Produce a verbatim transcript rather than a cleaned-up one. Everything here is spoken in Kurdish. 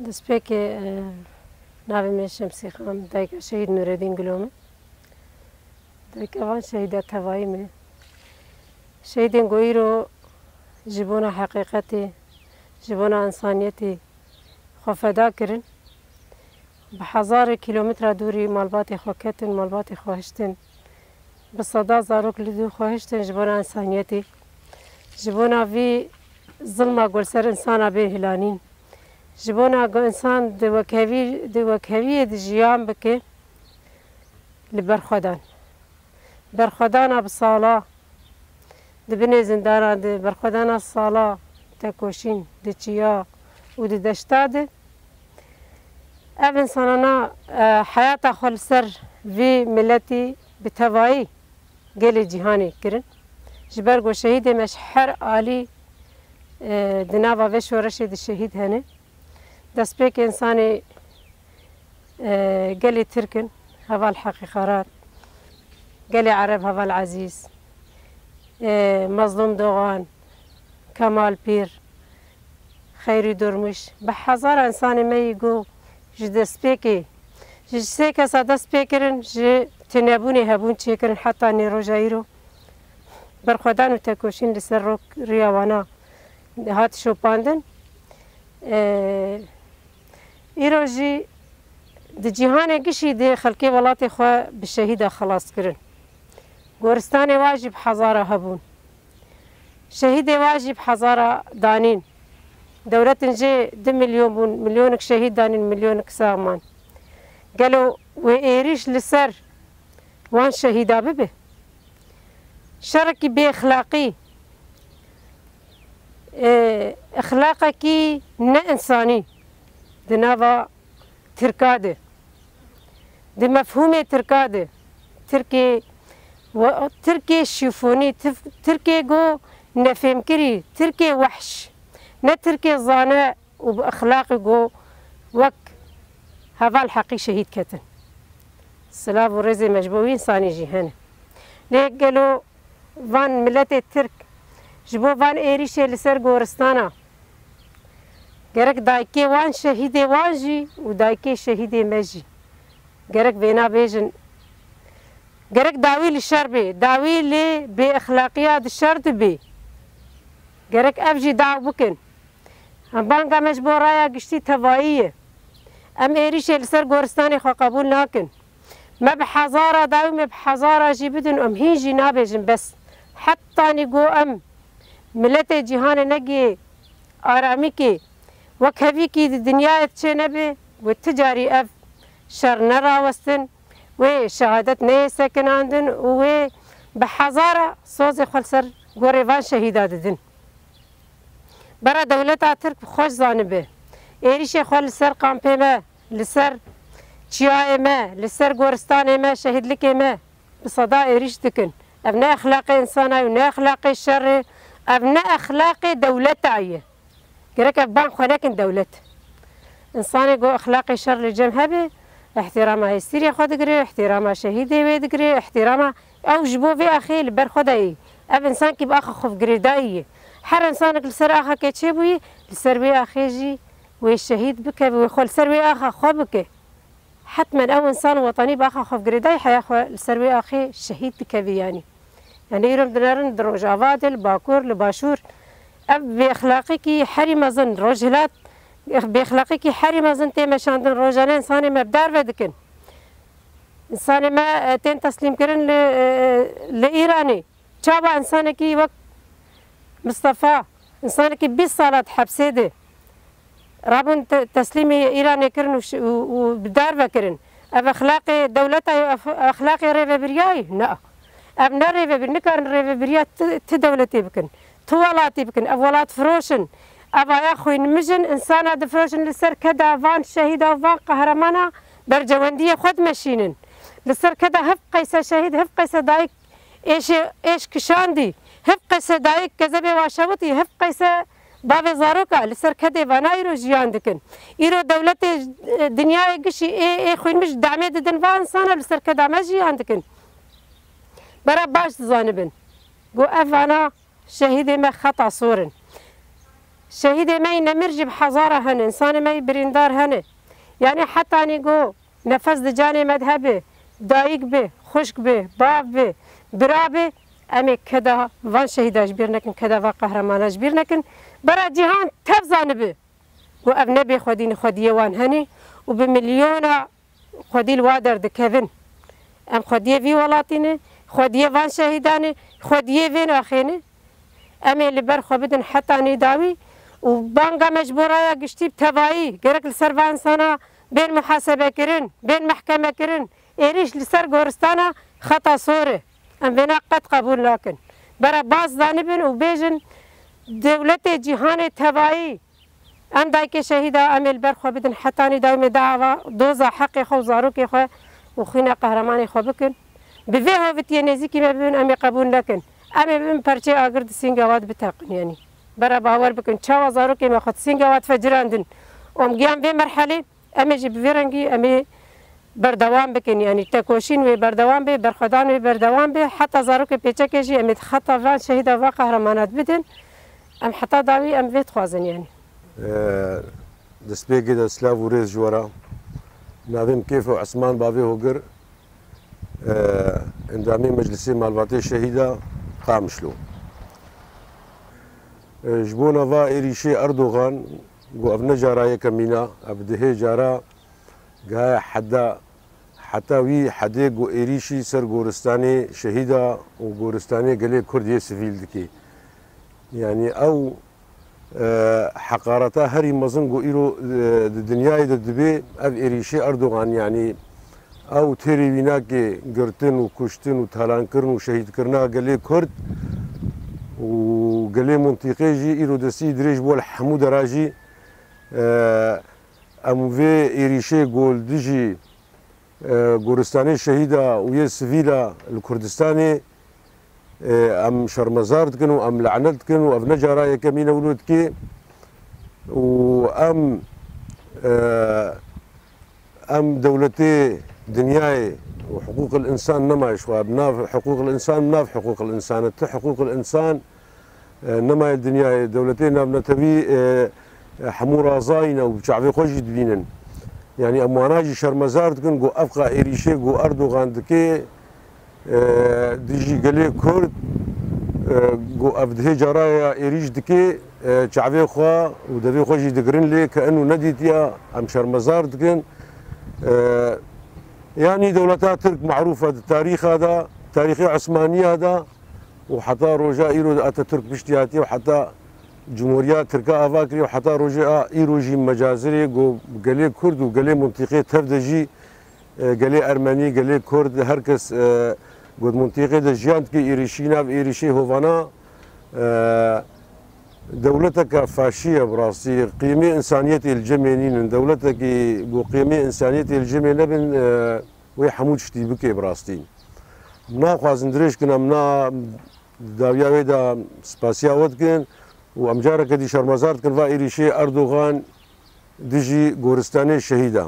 Destpêkê, e, navê min Şemsî Xan, dayika Şehîd Nûredîn Gulo min. Dayika van şehîda tevayî min. Şehîdên ku îro ji bona heqîqetê, ji bona însaniyetê xwe feda kirin. Bi hezarê kîlometre dûrî malbatê xwe ketin, malbatê xwe hiştin. Bi seda zarok li dû xwe hiştin ji bona însaniyetê. Ji bona vî zilma ku li ser însana bên hilanîn. Ji bona ku însan di wekhevî, di wekheviyê de jiyan bike, li ber xwe dan. Berxwedana bi sala di binê zindana de, berxwedana sala tekoşîn di çiya û di deşta de. Ev însanana, e, heyata xwe li ser vî miletî bi tevayî gelê cîhanê kirin. Ji ber ku şehîdê me ji her alî, e, di nava vê şoreşê de şehîd hene. Destpêkê însanê, e, gelê Tirk in, heval Heqî Xerat, gelê Ereb, heval Ezîz, e, Mezlûm Dogan, Kemal Pîr, Xeyrî Durmuş, bi hezara însanê me yî ku ji destpêkê, ji sê kesa dest pê kirin, ji tinebûnê hebûn çêkirin heta nê roja îro. Berxwedan û tekoşîn li ser rok riya wana hat şopandin. E, îro jî di cîhanê gişî de xelkê welatê xwe bi şehîda xelas kirin. Goristanê wa jî bi hezara hebûn. Şehîdê wa jî bi hezara danîn. Dewletin jê du milyon bûn, milyonik şehîd danîn, milyonik sax man. Gelo wê êrîş li ser wan şehîda bibe? Şerekî bêexlaqî, e, exlaqekî ne însanî di nava Tirka de, di mefhûmê Tirka de, Tirkê we-, Tirkê şîfonî, tif-, Tirkê go nefêmkirî, Tirkê wehş, ne Tirkê zane û bi exlaqî go wek heval Heqî şehîd ketin. Silav û rêzê me ji bo wî însanî jî hene. Lê gelo van miletê Tirk ji bo van êrîşê li ser goristana, gerek dayikê wan, şehîdê wan jî û dayikê şehîdê me jî gerek vêna bêjin, gerek dawî li şer bê, dawî li bêexlaqiya di şer de bê. Gerek ev jî daw bikin. Em banga me ji bo raya giştî tevayî ye. Em êrîşê li ser goristanê xwe qebûl nakin. Me bi hezara dawî, me bi hezara jî bidin, em hîn jî nabêjin bes. Hetanî ku em miletê cîhanê negê aramîkê, wekhevîkî di dinyayê çê nebe, wê ti carî ev şer nerawestin, wê şehadet neyê sekinandin û wê bi hezara sozê xwe li ser gorê van şehîda didin. Bera dewleta Tirk xweş zanibe, êrîşê xwe li ser kampê me, li ser çiyayê me, li ser goristanê me, şehîdlikê me bi seda êrîş dikin. Ev ne exlaqê însana ye, ne exlaqê şer e, ev ne exlaqê dewleta ye. Gerek ev ban xwe nekin dewlet. Însanê ku exlaqê şer li cem hebe, îhtîrama hêstirê xwe digire, îhtîrama şehîdê wê digire, îhtîrama ew ji bo vê axê li ber xwe de ye. Ev însankî bi axa xwe girêdayî ye. Her însanek li ser axakê çêbûyî, li ser wê axê jî wê şehîd bike, wê xwe li ser wê axa xwe bike. Hetmen ew însan wetanî bi axa xwe girêdayî heya xwe li ser wê axê şehîd dikevî yanî. Yanî îro em dinerin di Rojava de, li Bakur, li Başûr, ev bêexlaqîkî herî mezin, Rojhilat, bêexlaqîkî herî mezin tê meşandin. Rojane însanê me bi derve dikin. Însanê me, e, tên teslîmkirin li, e, li Îranê. Çawa însanekî wek Mistefa, însanekî bîst sala di hepsê de, rabûn te-, teslîmî Îranê kirin û şi-, û, û bi derve kirin. Ev exlaqê dewleta ye, ev exlaqê rêvebiriya ye? Na. Ev ne rêvebir, nikarin rêvebiriya ti, ti dewletê bikin, ti welatê bikin. Ev welat firoş in. Ev aya xwînmij in, însana difiroşin, li ser keda van şehîda û van qehremana bercewendiyê xwe dimeşînin. Li ser keda hevqeyse şehîd, hevqeyse dayik êşê, êş kişandî. Hevqeyse dayik kezebê wa şewitî, hevqeyse bavê zaroka li ser kedê vana îro jiyan dikin. Îro dewletê, e, dinyayê gişî ê, ê xwînmij damê didin va însana li ser keda me jiyan dikin. Bera baş dizanibin. Go ev vana şehîdê me xeta sor in. Şehîdê me yî nemir jî bi hezara hene, însanê me yî birîndar hene. Yanî hetanî ku nefes di canê me de hebe, dayik be, xwişk be, bav be, bira be, em ê keda van şehîda ji bîr nekin, keda van qehramana ji bîr nekin. Bera cîhan tev zanibe ku ev ne bêxwedî ne, xwediyê wan hene û bi milyona xwedî li wa derdikevin. Em xwediyê vî welatî ne, xwediyê van şehîdan e, xwediyê vê naxê ne. Em ê li ber xwe bidin heta nêdawî û banga me ji bo raya giştî bi tevayî gerek li ser van însana bên muhasebekirin, bên mehkemekirin. Êrîş li ser goristana xeta sor e. Em vêna qet qebûl nakin. Bere baz zanibin û bêjin, dewletê cîhanê tevayî, em dayikê şehîda, em ê li ber xwe bidin heta nî dawî me dava doza heqê xwe û zarokê xwe û xwîna qehremanê xwe bikin. Bi vê hovitiyê nêzîkî me bibin, em ê qebûl nekin. Em ê bibin perçeyê agir di sînga wan de biteqin, yanî. Bere bawer bikin, çawa zarokê me xwe di sînga wan de fe cirandin û em giyan vê merhelê, em ê jî bi vê rengî em ê berdewam bikin, yanî tekoşîn wê berdewam bê, berxwedan wê berdewam bê, heta zarokê pêçekê jî em ê xeta van şehîda, van qehramana bidin. Em heta dawî em vê dixwazin, yanî. Destpêkê de silav û rêz ji we re. Navê min Kêfo Esman Bavê Hogir, endamê Meclisê Malbatê Şehîda Qamişlo. Ji bona va êrîşê Erdogan, ku ev ne cara yekemîn e, ev dihê cara gihaye heda, heta wî hedê ku êrîşî ser goristanê şehîda û goristanê gelê Kurd yê sivîl dike. Yanî ew, e, heqareta herî mezin ku îro, e, di dinyayê de dibe, ev êrîşê Erdogan, yanî ew têrê wî nake girtin û kuştin û talankirin û şehîdkirina gelê Kurd û gelê mintîqê jî îro destî dirêj bû li hemû dera jî, e, em vê êrîşê ku li dijî, e, goristanê şehîda û yê sivîla li Kurdistanê, e, em şermezar dikin û em lanet dikin û ev ne cara yekemîn e wilo dike û em, e, em dewletê dinyayê û hiqûqil însan nemaye ji xwe, bi nav hiqûqil însan, bi nav hiqûqil însan e, ti hiqûqil însan, e, nemaye dinyayê, dewletê navnetewî, e, e, hemû razayî ne û bi çavê xwe jî dibînin. Yanî em wana jî şermezar dikin ku ev qa êrîşê ku Erdogan dike, e, dijî gelê Kurd, e, ku ev dihê cara ya êrîş dike, e, çavê xwe û devê xwe jî digirin lê ke eno nedîtiya, em şermezar dikin. E, yanî dewleta Tirk merûf e di tarîxa de, tarîxê Osmaniya de, û heta roja îro de Atatürk piştî hatiye û heta Cumhuriya Tirka ava kiriye û heta rojê a îro jî mecazirê ku gelê Kurd û gelê mintîqê tev de jî, e, gelê Ermenî, gelê Kurd, her kes, e, ku di mintîqê de jiyan dike, êrîşî nav êrîşê hovana, e, dewleteke faşî ye bi rastî. Qîmê însaniyetê li cemê nînin. Dewletekî ku qîmê însaniyetê li cemê nebin, e, wê hemû tiştî bike bi rastî. Em naxwazin dirêj kin, em na, di dawiya wê de spasiya we dikin û em careke dî şermezar dikin va êrîşê Erdogan dijî goristanê şehîda.